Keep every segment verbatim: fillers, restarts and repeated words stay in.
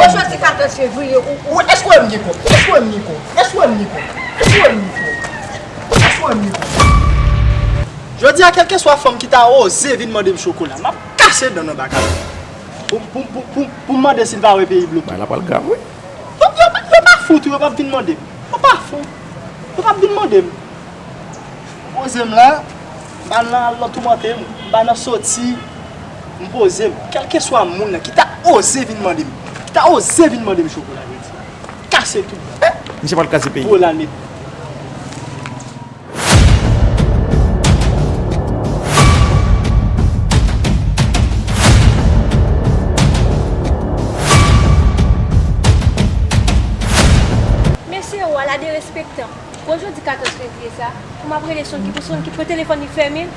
Jodi katòz fevriye, ou, ou, èske w wè m gen kòb? Èske w wè m gen kòb? Èske w wè m gen kòb? Èske w wè m gen kòb? Èske w wè m gen kòb? Jodi a, kèlkeswa fanm ki ta oze vin mande m chokola, m ap kase dan nan baka pou, pou, pou, pou, pou m mande si l pa wè peyi bloke. Bagay la pral grav, wi. Yo, yo, yo pa fou tou, yo p ap vin mande m. Yo pa fou. Yo p ap vin mande m. M poze m la, m pa nan al nan toumante m, m pa nan soti, m poze m. Kèlkeswa moun nan ki ta oze vin mande m, ki ta oze vin mande m chokola jodi a, kase tout. Misye pral kase peyi. Gwo lane. Mesye, ou ala derespektan. Bon, jodi katòz fevriye sa, pou m ap rele Sonki, pou Sonki pran telefòn li fèmen,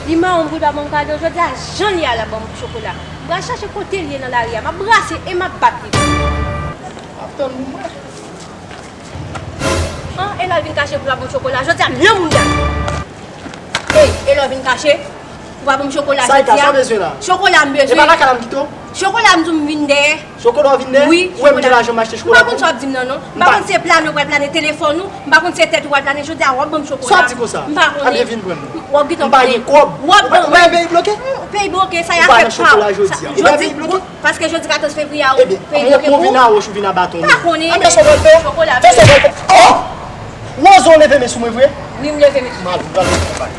li mawon pou l pa ban m kado. Jodi a, jan l ye a, l ap ban m chokola. M pral chache kote l ye nan lari a, m ap brase e m ap bat li. M ap tann ou mwen. An, e lè l vin kache pou l pa ban m chokola. Jodi a, m nan moun gade. Ey, e lè w vin kache pou w pa ban m chokola jodi a. Sa w bezwen la? Chokola m bezwen. E pa lakay la m kite w? Chokola m di w m vin dèyè. Chokola w vin dèyè? Wi, chokola. Ou wè m gen lajan m achte chokola pou ou? M pa konn sa w ap di m nan, non. M pa konn se plane w pral plane telefòn ou, m pa konn se tèt ou pral plane. Jodi a, w ap ban m chokola. Sa w ap di konsa? M pa konnen. Anben vin pran l. W ap gentan peye. M pa gen kòb. W ap ban m. Ou pa gen peyi bloke? Peyi bloke, sa y ap fè pa w. Ou pa nan chokola jodi a. Ou pa gen peyi bloke? Paske jodi katòz fevriye a, peyi bloke pou ou. Mwen vin a wòch ou vin a baton. Pa konnen. Anben sa w pral fè? Chokola. Fè sa w pral fè. Oh! Ou oze w leve men sou mwen vre? Wi, m leve men sou ou. Malou, pral fè travay.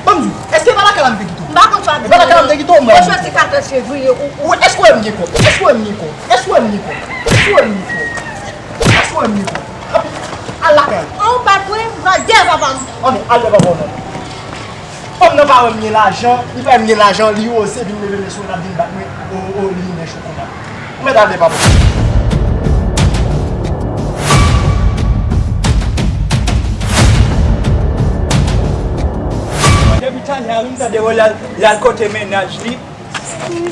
Ban m di w, èske e pa lakay la m te kite w? M pa konn sa w ap di. E pa lakay la m te kite w, m pral di w. Jodi katòz fevriye, ou, ou, èske w wè m gen kòb? Èske w wè m gen kòb? Èske w wè m gen kòb? Èske w wè m gen kòb? Èske w wè m gen kòb? Al lakay ou. An, ou bat mwen, m pral dèyè papa m. Anben, al dèyè papa w non. Fanm nan pa wè m gen lajan, li pa wè m gen lajan, li oze vin leve men sou mwen, l ap vin bat mwen, o, o, li renmen chokola. Ou mèt al dèyè papa w. Depi talè a, wi, m tande w l al, l al kote mennaj li.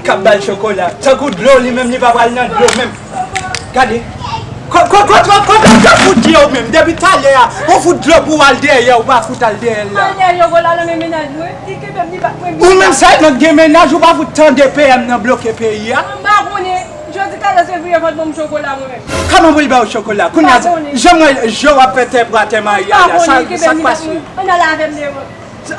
K ap ba l chokola. Tankou dlo, li menm, li pa pral nan dlo menm. Gade. Ko-, ko-, ko-, ko-, kote w fout ye w menm? Depi talè a, ou fout dlo pou w al dèyè, ou pa fout al dèyè l la. Al dèyè chokola nan men mennaj mwen. Li kenbe m, li bat mwen. Ou menm sèlman k gen mennaj, ou pa fout tande P M nan bloke peyi a. M pa konnen. Jodi katòz fevriye, fò l ban m chokola mwen menm. Kòman pou l ba w chokola? Kounye a, jan mwen, je w ap fè tè pou atè Maria la, sa, sa k pase? Ann al avè m devan.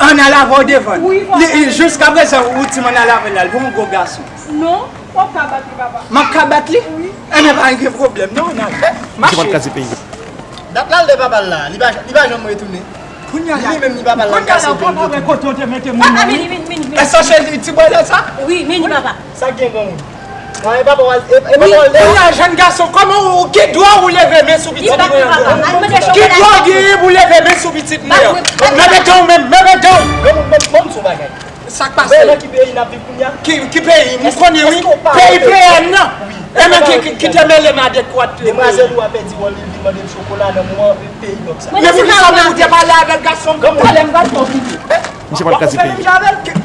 Ann al avè w devan. Wi, fò. Li, li, jiskaprezan, ou di m ann al avè l la, l pa yon gwo gason. Non, w ap ka bat li, papa. M ap ka bat li? Wi. Enben, pa gen pwoblèm, non, ann al. Mache. Dat la l dèyè papa l la, li pa, li pa janm retounen. Kounye a la. Li menm, li papa l la kase peyi. Kounye a la, w pa wè kote w te mete moun nan, wi. Papa, vini, vini, vini, vini. Èske se li ti bòlè sa? Wi, vini, papa. Sa k gen, granmoun? Nan, e papa w al, e, e papa w al dèyè. Kounye a, jèn gason, kòman ou, ki dwa ou leve men sou pitit mwen an? Ki dwa w genyen pou leve men sou pitit mwen an? Mete w menm, mete w! Granmoun, ban m, ban m di w yon bagay. Sa k pase? Ou konnen nan ki peyi n ap viv kounye a? Ki, ki peyi? M konnen, wi. Peyi P M nan. Wi. E men ki, ki, ki te mele m a dekwat. Demwazèl ou a pèdi wòl li, li vin mande m chokola nan moman peyi lòk sa. Men poukisa ou menm ou te pale avè l, gason m? Talè m pral fè w piti. Misye pral kraze peyi.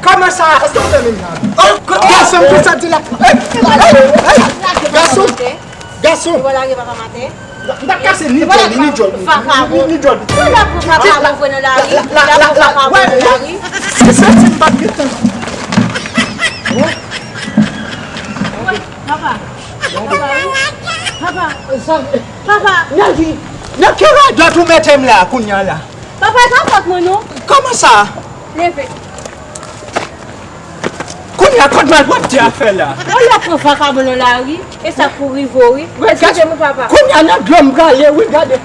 Kòman sa? Èske w fè menm jan avè l? Gason m, kisa di la? Gason! Gason! Ou pa lage papa maten? M t ap kase ni djòl li, ni djòl li. Vakabon. Ni, ni djòl li. Ou la pran vakabon voye nan lari. La, la, la, la, la. Ou la pran vakabon voye nan lari. Se santi m pa t gen tan. Papa. Papa, wi. Papa. Papa. Nan ki, nan ki radòt ou mete m la, kounye a la? Papa, e pa fòt mwen, non. Kòman sa? Leve. Kounye a, kot m al pran ti afè la? Ou la pran vakabon nan lari, e sa pou rive w, wi. Eskize mwen, papa. Kounye a, nan dlo m prale, wi, gade.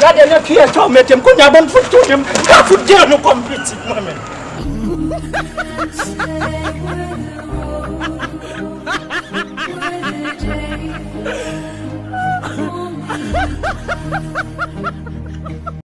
Gade nan ki eta w mete m. Kounye a, ban m fout tounen m. M pa fout gen nou kòm pitit, mwen menm.